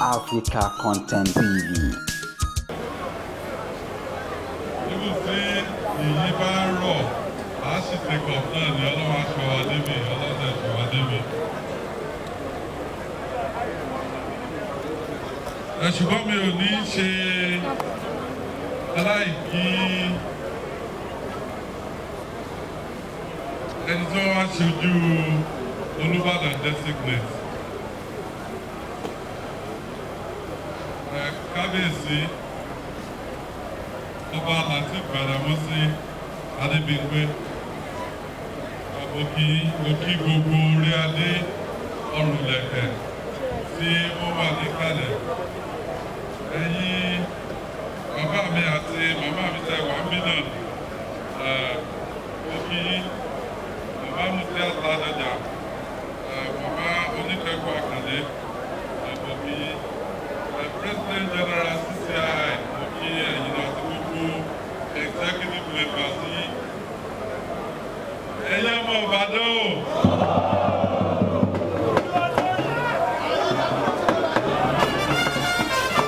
Africa Content TV. Níbi tí yìnyín bá ń rọ̀, a sì take off náà ní. Ọlọ́run aṣọ wa débi, Ọlọ́run aṣọ wa débi. Ẹ ṣùgbọ́n mi ò ní ṣe aláìkí ẹni tí wọ́n wá ṣojú Olúbàdàn designate. Ẹ kábíyèsí, Ọba Lateef Gbàdámọ́sí Adébímpé, mo kí gbogbo orí adé ọrùnlẹ̀kẹ̀ tí wọ́n wà níkàlẹ̀. Ẹ̀yin bàbá mi àti màmá mi tẹ wà mí náà, mo kí màmá Mutiat Ládọjà, màmá Oníkẹ́kọ̀ọ́ Àkàndé, mo kí President General CCI, mo kí ẹ̀yin náà àti gbogbo executive members yìí. Ẹ̀yin ọmọ Ìbàdàn o.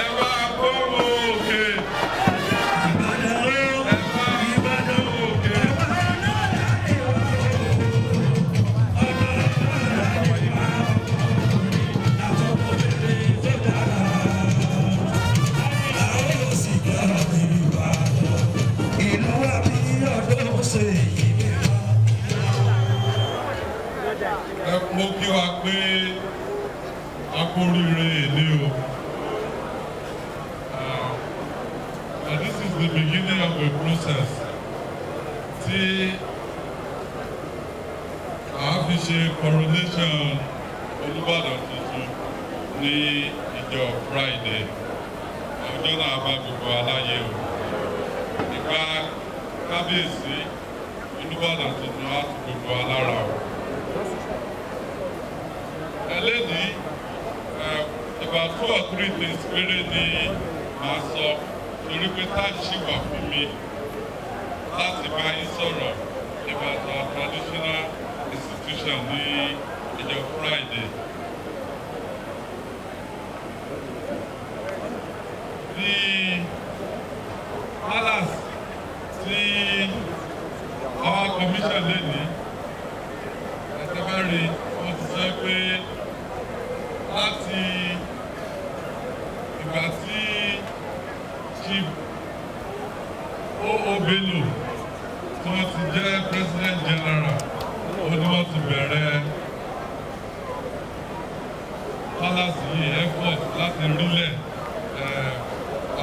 Ẹ wá gbọ́mọ òkè. Ẹ wá gbọ́mọ òkè. Ìlú àbí ọdún ṣe yìí. Ẹ mo kí wa pé a kú oríire èlé o. And this is the beginning of a process tí a fi ṣe coronation Olúbàdàn tuntun ní ìjọ Friday. Ọjọ́ náà bá gbogbo aláyé o. Ìgbà kábíyèsí Olúbàdàn tuntun á tu gbogbo alára o. Ẹlẹ́ni, about two or three things péré ni màá sọ, torí pé time ṣì wà fún mi láti bá yín sọ̀rọ̀ about our traditional institution ní ìjọ Friday. The palace tí our commission lè ní ẹ̀tẹ́fẹ́rí, wọ́n ti sọ pé láti ìgbà tí Chief O.O. Bello tí wọ́n ti jẹ́ President General, ó ní wọ́n ti bẹ̀rẹ̀ palace yìí, effort láti rílẹ̀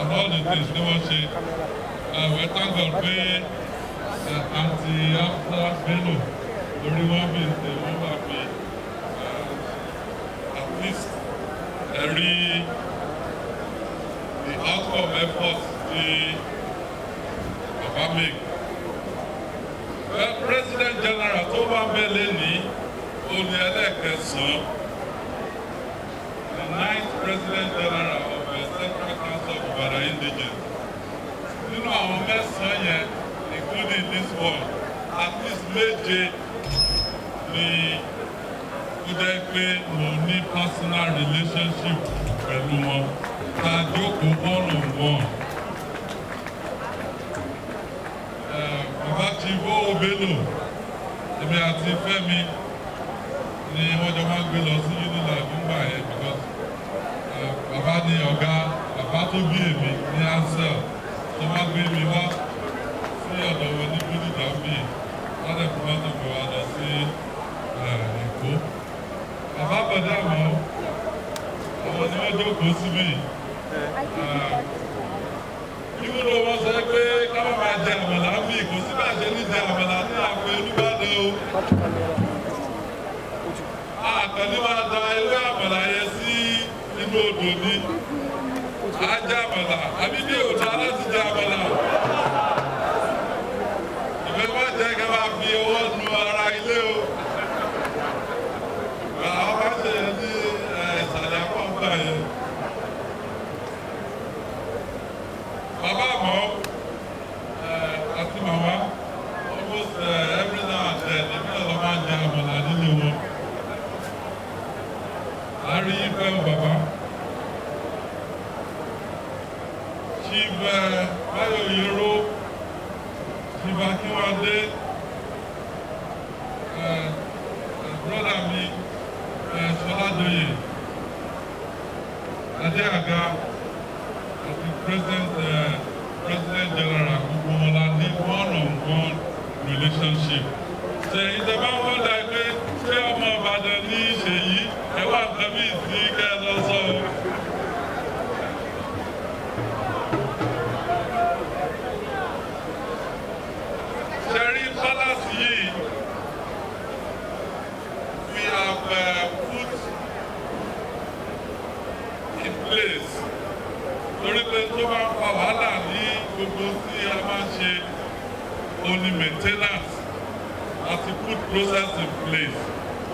and all the things tí wọ́n ṣe. We thank God pé Aunty Afsa Bello orí wọn bí ṣe wọ́n wà pé at least ẹ rí the outcome effort tí bàbá make. Well, President General tó wà bẹ́ẹ̀ lẹ́nìí, ó ní ẹlẹ́ẹ̀kẹsàn-án, the ninth President General of the Central Council of Ibadan Indigenes. Nínú àwọn mẹ́sàn-án yẹn, including this one, at least méje ni ó jẹ́ pé mo ní personal relationship pẹ̀lú wọn, tá a jókòó one on one. Bàbá Chief O.O. Bello, èmi àti Fẹ́mi ni wọ́n jọ máa ń gbé lọ sí Unilag nígbà yẹn, because bàbá ní ọ̀gá bàbá tó bí èmi ní Ansel tó máa gbé mi wá sí ọ̀dọ̀ wọn ní Bódìjà bí wọ́n dẹ̀ fi mọ́tò gbé wa lọ sí Èkó. Bàbá Bọ̀dé àmọ́, àwọn ni wọ́n jókòó síbí. Even though wọ́n sọ pé ká má máa jẹ àmàlà ń bì, kò sí bá a ṣe ní jẹ àmàlà ní ààfin Olúbàdàn o. Àkànní máa da ewé àmàlà yẹn sí inú odò ní. À jẹ àmàlà, àbí bí ò dá láti jẹ àmàlà. Ìfẹ́ má jẹ́ ká máa fi ọwọ́ nu ara ilé o. Àwọn bá ṣe yẹn ní ìsàlẹ̀ àpọ̀npá yẹn. Bàbá àmọ́ àti màmá, almost every now and then, èmi náà lọ máa ń jẹ àmàlà nílé wọn. Àárín yín fẹ́ o, bàbá. Chief Bayo Oyero, Chief Akinwande, brother mi Ṣọládòye, Adéàga àti president general, gbogbo wọn la ní one on one relationship. Ṣe ìjọba wọn dà pé ṣé ọmọ Ìbàdàn ní Ṣèyí ẹ wá nǹkan bí ìsí kẹ́ ẹ lọ sọ o. Ṣẹ̀rí palace yìí, we have put in place, torí pé tó bá ń fa wàhálà ní gbogbo tí a máa ń ṣe òní maintenance, àti put process in place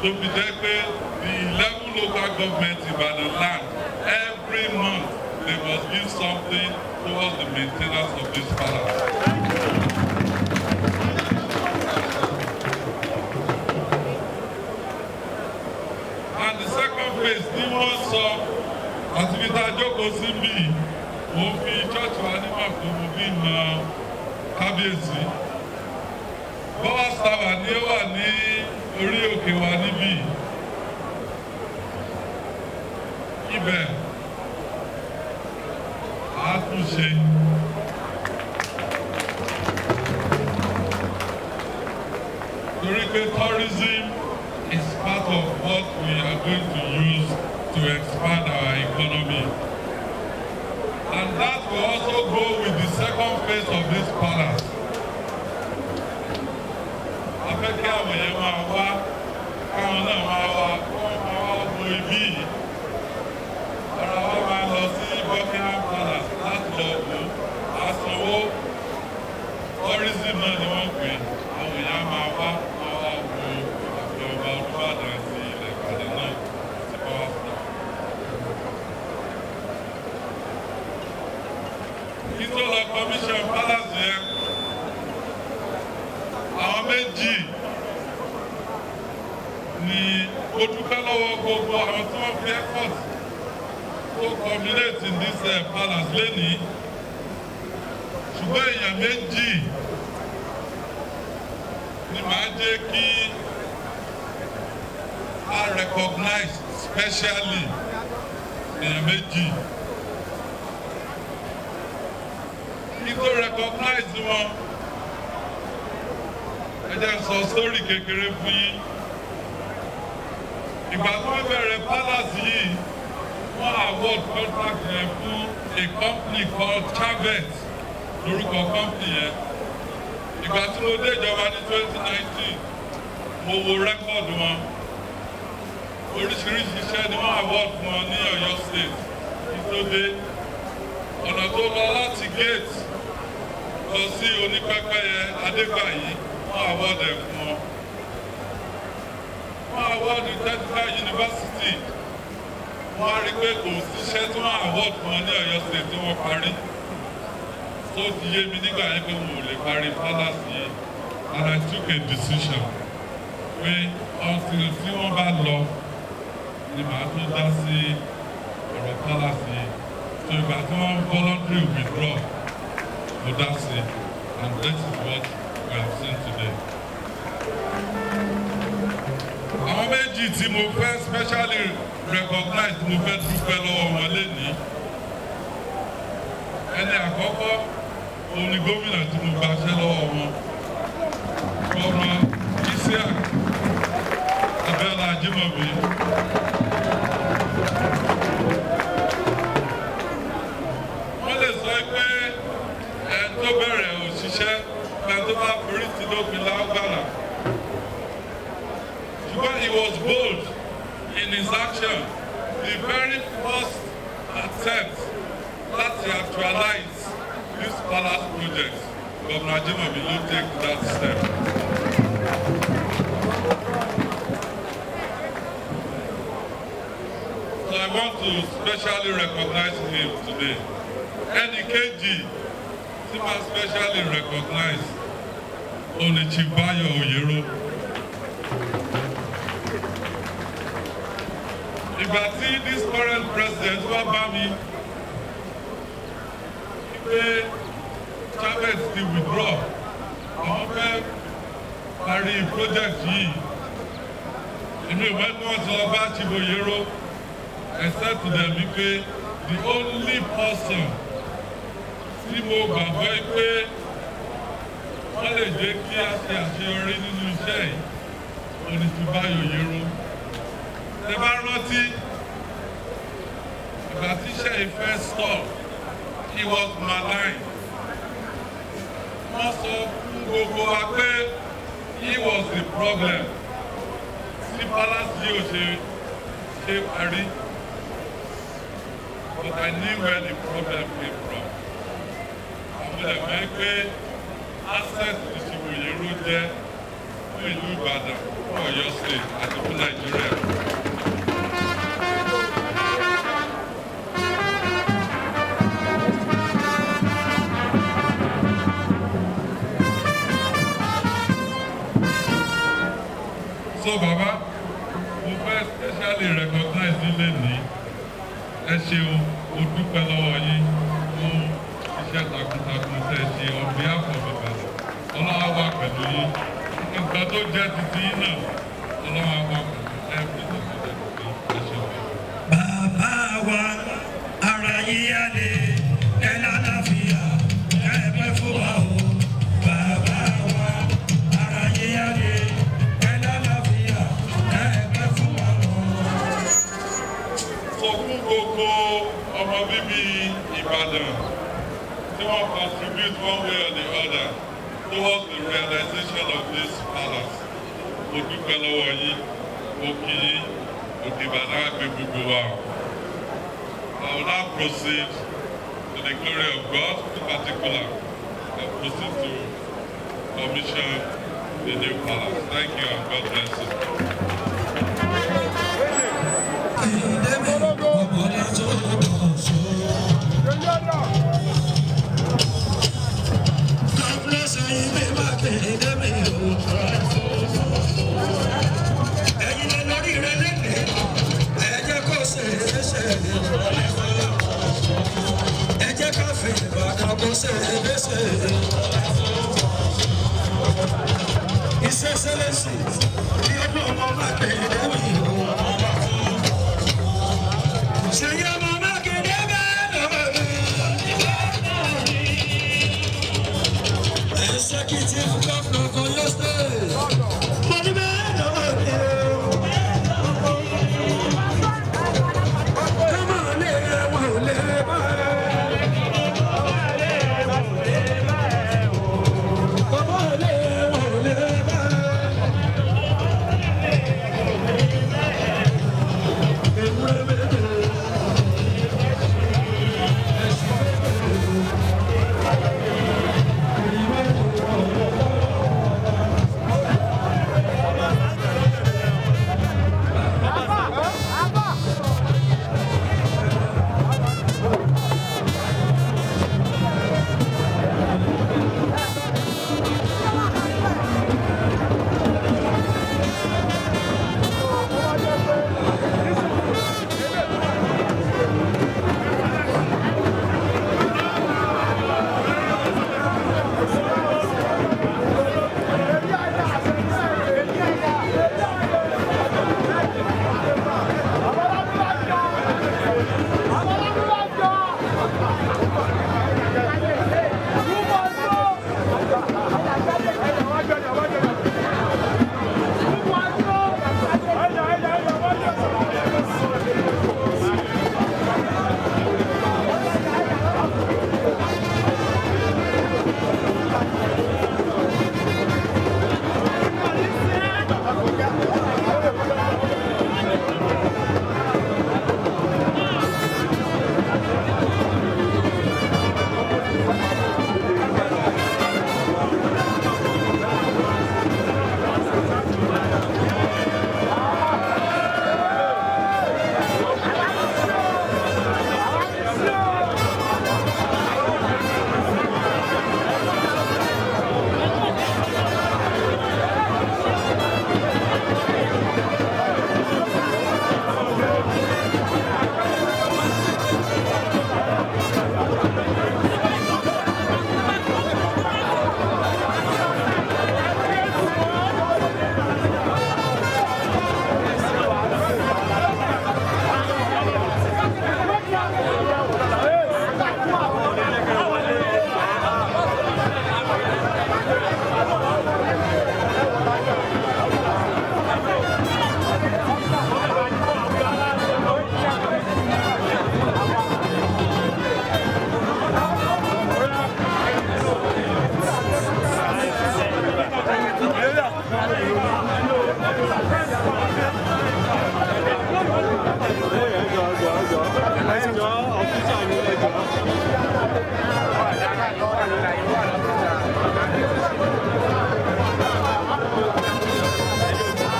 tó fi jẹ́ pé the 11 local government Ibadan land, every month they must give something towards the maintenance of this palace. And the second phase ni wọ́n sọ àti bí tá a jókòó sí bí, mo fi church wa ní màkó, mo fi na kábíyèsí. Bọ́wá sábà ní ó wà ní orí òkè wa níbí. Ibẹ̀ á tún ṣe. Torí pé tourism is part of what we are going to use to expand our economy. And that will also go with the second phase of this palace. A fẹ́ kí àwọn èèyàn máa wá, káwọn náà máa wá, kí wọ́n máa wá wo ibí yìí. Ara wa máa lọ sí Buckingham Palace láti lọ wò ó, àsanwó tourism náà ni wọ́n pè é. Àwọn èèyàn máa wá wo ààfin ọba Olúbàdàn àti ilẹ̀ Ìbàdàn náà àti power staff. Kí tó lọ commission palace yẹn, àwọn méjì ni ó dúpẹ́ lọ́wọ́ gbogbo àwọn tí wọ́n fi effort tó culminate in this palace lénìí, ṣùgbọ́n èèyàn méjì ni màá jẹ́ kí a recognize specially, èèyàn méjì. Kí tó recognize wọn, ẹ jẹ́ n sọ story kékeré fún yín. Ìgbà tó ń bẹ̀rẹ̀ palace yìí, wọ́n award contract yẹn fún a company called Chavez lórúkọ company yẹn. Ìgbà tí mo dé ìjọba ní 2019, mo wo record wọn. Oríṣiríṣi iṣẹ́ ni wọ́n award fún wọn ní Ọ̀yọ́ State kí tó dé. Ọ̀nà tó lọ láti gate lọ sí Onípẹ́pẹ́yẹ Adégbàyí, wọ́n award ẹ̀ fún wọn. Wọ́n award Technical University. Wọ́n á rí pé kò síṣẹ́ tí wọ́n award fún wọn ní Ọ̀yọ́ State tí wọ́n parí. Tó ti yé mi nígbà yẹn pé wọn ò lè parí palace yìí, and I took a decision pé until tí wọ́n bá lọ ni màá tó dá sí ọ̀rọ̀ palace yìí. So ìgbà tí wọ́n voluntary withdraw, mo dá sí, and this is what we have seen today. Àwọn méjì tí mo fẹ́ specially recognize, tí mo fẹ́ dúpẹ́ lọ́wọ́ wọn lénìí, ẹni àkọ́kọ́ òun ni gómìnà tí mo gbaṣẹ́ lọ́wọ́ wọn, Gómìnà Isiaq Abiola Ajimobi. Wọ́n lè sọ pé ẹni tó bẹ̀rẹ̀ òṣìṣẹ́, ẹni tó bá forí ti lópin lágbàlá, ṣùgbọ́n he was bold in his action. The very first attempt láti actualize this palace project, Governor Ajimobi ló take that step. So I want to specially recognize him today. Ẹnì kejì tí màá specially recognize òun ni Chief Bayo Oyero. Ìgbà tí this current president wá bá mi pé Chavez ti withdraw, àwọn fẹ́ parí project yìí. Èmi ò mọ̀ pé wọ́n ti lọ bá Chief Oyero. I said to them wípé the only person tí mo gbàgbọ́ pé wọ́n lè jẹ́ kí a ṣe àṣeyọrí nínú iṣẹ́ yìí, òun ni Chief Báyọ̀ Oyero. Tẹ bá rántí ìgbà tí iṣẹ́ yìí fẹ́ stop, he was maligned. Wọ́n sọ fún gbogbo wa pé he was the problem tí palace yìí ò ṣe ṣe parí. But I knew where the problem came from. Àwọn ẹ̀mọ́ pé asset ní Chief Oyero jẹ́ fún ìlú Ìbàdàn, fún Ọ̀yọ́ State àti fún Nàìjíríà. So baba, mo fẹ́ specially recognize ilé ní. Ẹ ṣeun, mo dúpẹ́ lọ́wọ́ yín fún iṣẹ́ takuntakun tẹ́ ẹ ṣe on behalf of Ìbàdàn. Ọlọ́run á wà pẹ̀lú yín. Nǹkan tó jẹ́ titi yín náà, Ọlọ́run á wà pẹ̀lú everything tó jẹ́ titi yín. Ẹ ṣeun. Bàbá wa, ara yín á lè ẹ lálàáfíà, ẹ pẹ́ fún wa o. Bàbá wa, ara yín á lè ẹ lálàáfíà, ẹ pẹ́ fún wa o. Sọ fún gbogbo ọmọ bíbí Ìbàdàn tí wọ́n contribute one way or the other towards the realization of this palace, mo dúpẹ́ lọ́wọ́ yín, mo kí yín. Òkè Ìbàdàn á gbé gbogbo wa o. I will now proceed to the glory of God. In particular, I will proceed to commission the new palace. Thank you and God bless you. Ìdẹ́mi ọmọdé tó bọ̀ sọ. God bless ẹ̀yin mi Mákindé mi o. Ẹ̀yin lẹ lórí rẹ lẹ́nìí, ẹ jẹ́ kó ṣe é ṣe. Ẹ jẹ́ ká fi Ìbàdàn kó ṣe é ṣe. His Excellency, ní ọdún ọmọ Mákindé.